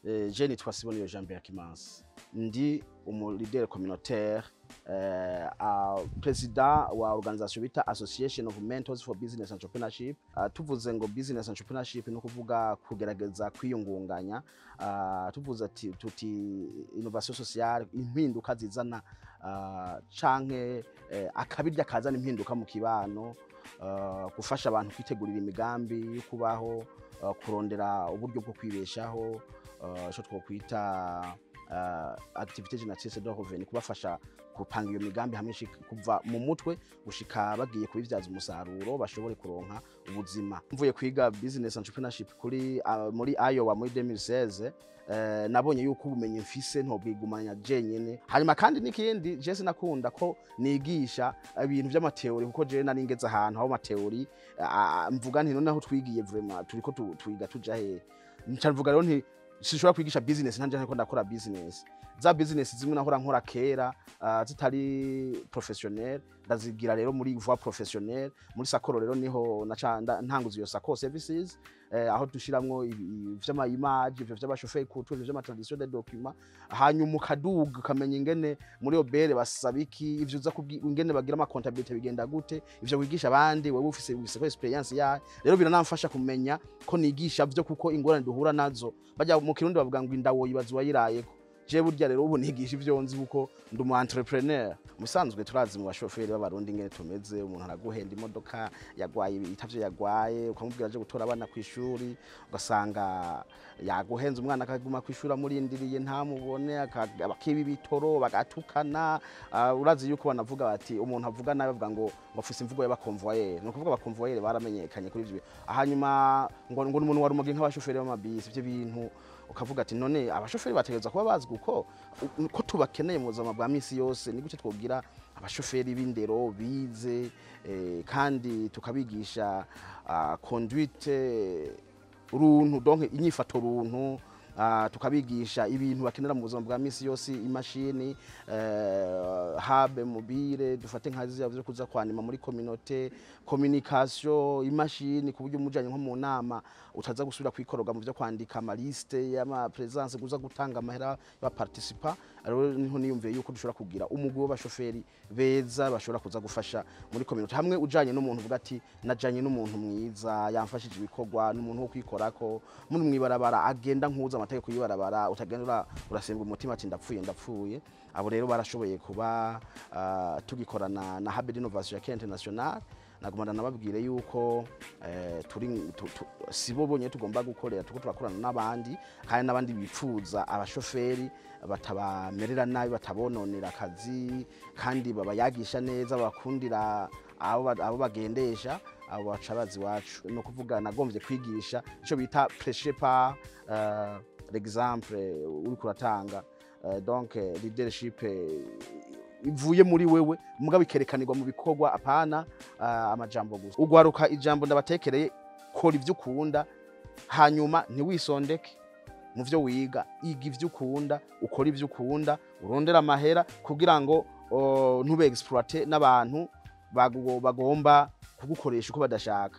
Je nitwa Siboniyo Jean Berkimansi, ndi umu leader communautaire, président wa organisation bita Association of Mentors for Business Entrepreneurship. Tuvuze ngo business entrepreneurship, no kuvuga kugerageza kwiyungunganya. Tuvuze ati tuti innovation sociale, impinduka zizana canke akabirya kazana impinduka mu kibano, gufasha abantu kwitegurira imigambi yo kubaho, kurondera uburyo bwo kwibeshaho, ico twokwita activité génératrice de revenu, kubafasha gupanga iyo migambi hamwe kuva mu mutwe gushika bagiye kubivyaza umusaruro, bashobore kuronka ubuzima. Mvuye kwiga business entrepreneurship kuri muri Iowa muri 2016, nabonye yuko ubumenyi mfise ntobwigumanya jenyene. Hanyuma kandi n'ikindi, je sinakunda ko nigisha ibintu vy'ama théories, kuko je nari ngeze ahantu aho ama théories mvuga nti: "Noneho twigiye vraiment, turiko twiga tuja hehe?" Nca mvuga rero nti sinshobora kwigisha business ntanje ntariko ndakora business. Za business zimwe nahora nkora kera zitari professionnel, ndazigira rero muri voie professionnelle muri Sakoro. Rero niho naca ntanguza iyo Sako Services, aho dushiramwo vy'ama image, ivyo vy'abashoferi kutu, ivyo vy'ama traduction des documents. Hanyuma ukaduga ukamenya ingene muri OBR basaba iki, ivyo uza ingene bagira ama comptabilité, bigenda gute, ivyo wigisha abandi wewe ufise ko expérience yayo. Rero biranamfasha kumenya ko nigisha vyo, kuko ingorane duhura nazo, bajya mu Kirundi bavuga ngo inda woyibaza uwayirayeko. Je burya rero ubu nigisha ivyo nzi kuko ndi umu entrepreneur. Musanzwe turazi mu bashoferi b'Abarundi ingene tumeze. Umuntu araguhenda imodoka yagwaye, itavyo yagwaye, ukamubwira aje gutora abana kw'ishuri, ugasanga yaguhenze, umwana akaguma kw'ishuri amurindiriye ntamubone, bakiba ibitoro, bagatukana. Urazi yuko banavuga bati umuntu avuga nabi, bavuga ngo afise imvugo y'aba convoyeur. Ni ukuvuga aba convoyeur baramenyekanye kuri ivyo. Hanyuma ngo n'umuntu wari umugi nk'abashoferi b'amabisi, ivyo bintu ukavuga ati: "None abashoferi bategerezwa kuba bazwi uko ko tubakeneye mu buzima bwa misi yose." Ni gute twogira abashoferi b'indero bize, kandi tukabigisha conduite runtu, donc inyifato runtu, tukabigisha ibintu bakenera mu buzima bwa misi yose, imashini habe mobile, dufate nka ziriya zo kuza kwanima muri communauté, communication, imashini ku buryo umujanye nko mu nama utaza gusubira kwikoroga mu byo kwandika ama liste y'ama présence, kuza gutanga amahera y'aba participants. Rero niho niyumviye yuko dushobora kugira umugwi w'abashoferi beza bashobora kuza gufasha muri communauté, hamwe ujanye n'umuntu uvuga ati: "Najanye n'umuntu mwiza, yamfashije ibikorwa, n'umuntu wo kwikorako muri mwibarabara, agenda nkuza amategeko y'ibarabara, utagenda urasenga umutima ati ndapfuye, ndapfuye." Abo rero barashoboye kuba tugikorana na Hub d'Innovation ya International. Nagomba nababwire yuko turi si bo bonyine tugomba gukorera, tuko turakorana n'abandi, kandi n'abandi bipfuza abashoferi batabamerera nabi, batabononera akazi, kandi babayagisha neza, babakundira abo bagendesha, abo baca bazi iwacu. Ni ukuvuga nagombye kwigisha icyo bita prêcher par l'exemple, uriko uratanga donc leadership ivuye muri wewe, mugabo ikerekanirwa mu bikorwa, apana amajambo gusa. Ugwaruka, ijambo ndabatekereye: kora ivyo ukunda, hanyuma ntiwisondeke mu vyo wiga. Iga ivyo ukunda, ukora ivyo ukunda, urondera amahera kugira ngo ntube exploité n'abantu bagomba kugukoresha uko badashaka.